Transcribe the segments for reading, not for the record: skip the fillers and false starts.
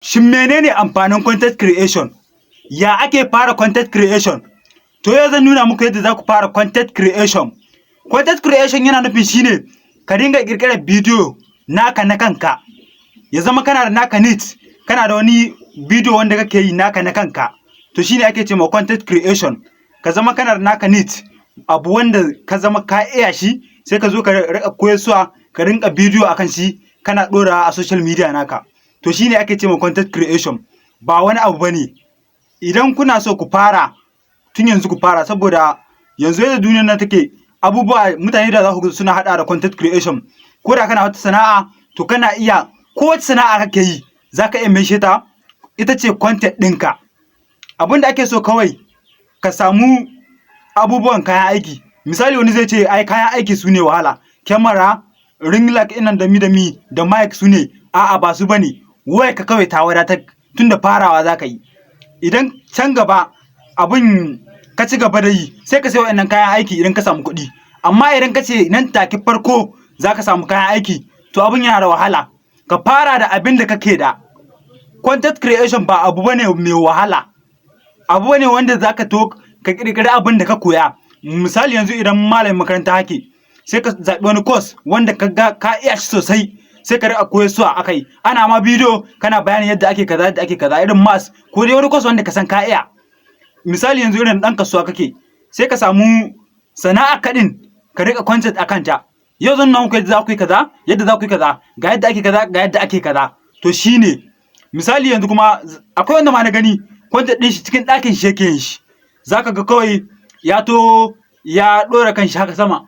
Shin menene amfanin content creation? Ya ake fara content creation? To, yau zan nuna muku yadda za ku fara content creation. Content creation yana nufin shine ka dinga ƙirƙirar bidiyo naka na kanka. Ya zama kana da naka niche, kana da wani bidiyo wanda kake yi naka na kanka. To, shine ake ce ma content creation. Ka zama kana da naka niche, abu wanda ka zama ka iya shi, sai ka zo ka riƙa koyarwa, ka rinƙa bidiyo akan shi, kana ɗorawa a social media naka. To, shine ake ce ma content creation. Ba wani abu bane. Idan kuna so ku fara, tun yanzu ku fara, saboda yanzu yadda duniyar nan take, abubuwa mutane da za ku suna haɗa da content creation. Ko da kana wata sana'a, to kana iya, ko wace sana'a kake yi, za ka iya maishe ta ita ce content ɗinka. Abin da ake so kawai, ka samu abubuwan kayan aiki. Misali, wani zai ce ai kayan aiki su ne wahala. Kyamara, ring light ɗin nan da mi da mi da mic su ne. A'a, ba su bane. Wayarka kawai ta wadatar tunda farawa za ka yi. Idan can gaba abin ka ci gaba da yi, sai ka sayi waɗannan kayan aiki idan ka samu kuɗi. Amma idan ka ce nan take farko za ka samu kayan aiki, to abin yana da wahala. Ka fara da abin da kake da. Content creation ba abu bane mai wahala. Abu ne wanda za ka to ka ƙirƙiri abin da ka koya. Misali, yanzu idan malamin makaranta kake, sai ka zaɓi wani course wanda ka ga ka iya shi sosai, sai ka riƙa koyarwa a kai. Ana ma bidiyo kana bayanin yadda ake kaza, yadda ake kaza, irin maths ko dai wani course wanda ka san ka iya. Misali, yanzu irin ɗan kasuwa kake, sai ka samu sana'a kaɗin ka riƙa content a kanta. Yau zan nuna muku yadda za ku yi kaza, yadda za ku yi kaza, ga yadda ake kaza, ga yadda ake kaza. To, shine. Misali, yanzu kuma akwai wanda ma na gani content ɗin shi cikin ɗakin shi yake yin shi. Za ka ga kawai ya to ya ɗora kanshi haka sama.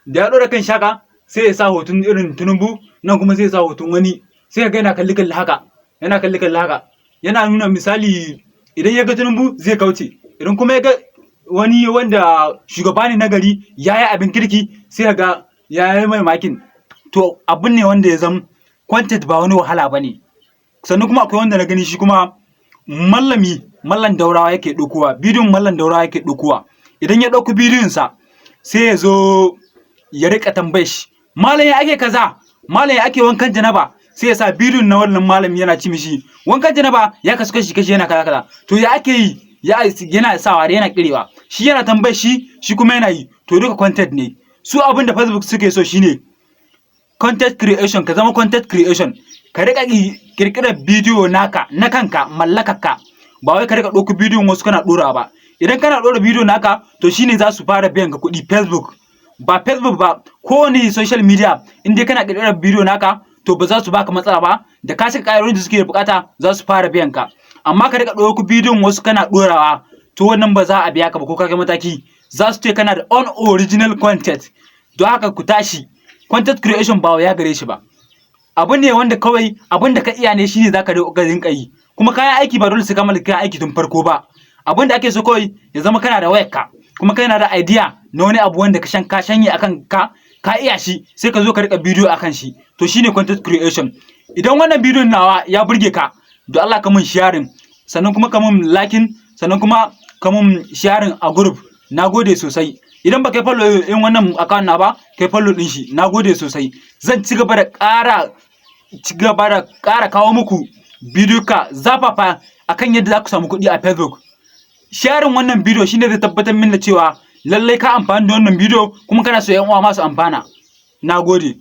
Da ya ɗora kanshi haka, sai ya sa hoton irin Tinubu, nan kuma sai ya sa hoton wani. Sai ka ga yana kalli kalli haka, yana kalli kalli haka. Yana nuna, misali, idan ya ga Tinubu zai kauce, idan kuma ya ga wani wanda shugaba ne na gari ya yi abin kirki, sai ka ga ya yi mai makin. To, abun ne wanda ya zama content, ba wani wahala ba ne. Sannan kuma akwai wanda na gani, shi kuma mallami, Mallam Daurawa yake ɗaukowa, bidiyon Mallam Daurawa yake ɗaukowa. Idan ya ɗauko bidiyon sa, sai ya zo ya riƙa tambayar shi, "Malam, ya ake kaza? Malam, ya ake wankan janaba?" Sai ya sa bidiyon na wannan malami yana ci mishi wankan janaba ya kasu kashi kashi, yana kaza kaza, to ya ake yi, ya yana sawa da yana kirewa, shi yana tambayar shi, shi kuma yana yi. To, duka content ne. Su abin da Facebook suke so shine content creation, ka zama content creation, ka riƙa ƙirƙirar bidiyo naka na kanka, mallakarka, ba wai ka riƙa ɗauko bidiyon wasu kana ɗora ba. Idan kana ɗora bidiyo naka, to shine za su fara biyan ka kuɗi Facebook. Ba Facebook ba, kowane social media, in dai kana ƙirƙirar bidiyo naka, to ba za su baka matsala ba. Da ka cika ƙa'idodin da suke buƙata, za su fara biyan ka. Amma ka riƙa ɗauko bidiyon wasu kana ɗorawa, to wannan ba za a biya ka ba. Ko ka kai mataki, za su ce kana da unoriginal content. Don haka ku tashi, content creation ba ya gare shi ba, abu ne wanda kawai abin da ka iya ne, shine zaka rinka yi. Kuma kayan aiki ba dole sai ka mallaki kayan aiki tun farko ba. Abin da ake so kawai, ya zama kana da wayarka, kuma kana da idea na wani abu wanda ka shan ka shanye akan ka, ka iya shi, sai ka zo ka rika bidiyo akan shi. To, shine content creation. Idan wannan bidiyon nawa ya burge ka, don Allah ka mun sharing, sannan kuma ka mun liking, sannan kuma ka mun sharing a group. Nagode sosai. Idan ba kai follow in wannan account na ba, kai follow din shi. Nagode sosai. Zan ci gaba da ƙara kawo muku bidiyo ka zafafa akan yadda za ku samu kuɗi a Facebook. Sharing wannan bidiyo shine zai tabbatar min da cewa lallai ka amfani da wannan bidiyo kuma kana so 'yan uwa masu amfana. Nagode.